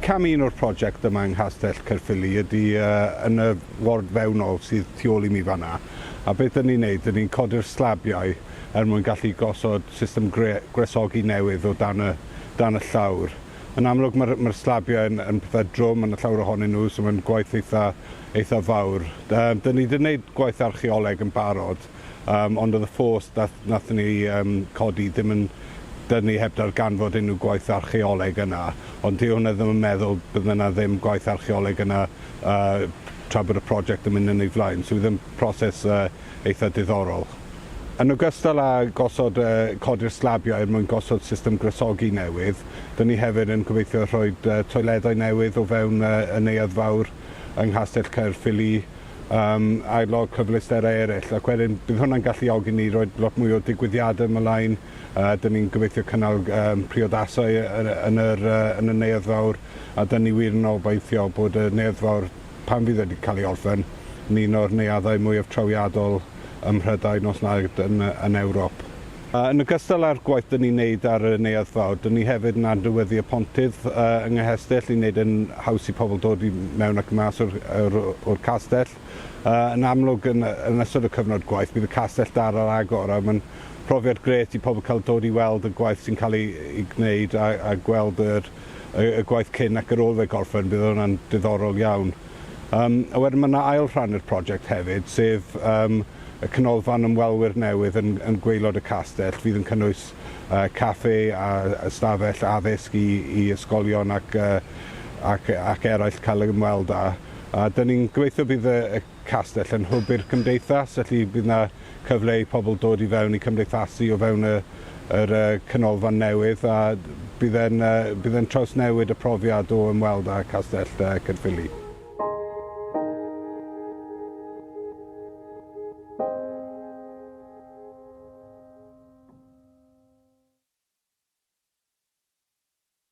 Cam un o'r prosiect yma yng Nghastell Caerffili ydy yn y ward fewnol sydd tu ôl i mi fan'na. A beth 'dyn ni'n neud, 'dyn ni'n codi'r slabiau er mwyn gallu gosod system gwresogi newydd o dan y, dan y llawr. Yn amlwg mae'r mae'r slabiau yn, yn pethau drwm, mae 'na llawer ohonyn nhw, so mae'n gwaith eitha, eitha fawr. Yym, 'dyn ni 'di neud gwaith archeoleg yn barod, yym, ond oedd y ffos nath, nathon ni yym, codi ddim yn dynnu heb darganfod unrhyw gwaith archeoleg yna, ond 'di hwnna ddim yn meddwl bydde 'na ddim gwaith archeoleg yna yy, tra bod y prosiect yn mynd yn ei flaen, so fydd yn proses yy, eitha diddorol. Yn ogystal â gosod codi'r slabiau er mwyn gosod system gwresogi newydd, 'dyn ni hefyd yn gobeithio rhoi toiledau newydd o fewn y Neuadd Fawr yng Nghastell Caerffili a lot cyfleusterau eraill. Ac wedyn bydd hwnna'n galluogi ni roi lot mwy o digwyddiadau ymlaen. 'Dyn ni'n gobeithio cynnal priodasau yn yr yn y Neuadd Fawr a 'dyn ni wir yn obeithio bod y Neuadd Fawr pan fydd wedi cael ei orffen, yn un o'r neuaddau mwyaf trawiadol ym Mhrydain, os nad yn, yn Ewrop. Yn ogystal â'r gwaith dyn ni'n neud ar y Neuadd Fawr, dyn ni hefyd yn adnewyddu y pontydd yng Nghyhestyll i wneud yn haws i pobl dod i mewn ac mas o'r, or, or castell. Yn amlwg, yn, yn ystod y cyfnod gwaith, bydd y castell dar ar agor a mae'n profiad grêt i pobl cael dod i weld y gwaith sy'n cael ei, ei gwneud a, a gweld yr, y, y gwaith cyn ac ar ôl fe gorffen, bydd hwnna'n diddorol iawn. A wedyn mae yna ail rhan i'r prosiect hefyd, sef y canolfan ymwelwyr newydd yn, yn gwaelod y castell, fydd yn cynnwys caffe a ystafell addysg i, i ysgolion ac, ac, ac eraill cael ymweld â. A dyn ni'n gobeithio bydd y, y castell yn hwb i'r cymdeithas, felly bydd yna cyfle i pobl dod i fewn i cymdeithasu o fewn y, yr canolfan newydd a bydd e'n, bydd e'n trawsnewid y profiad o ymweld â Castell Caerffili.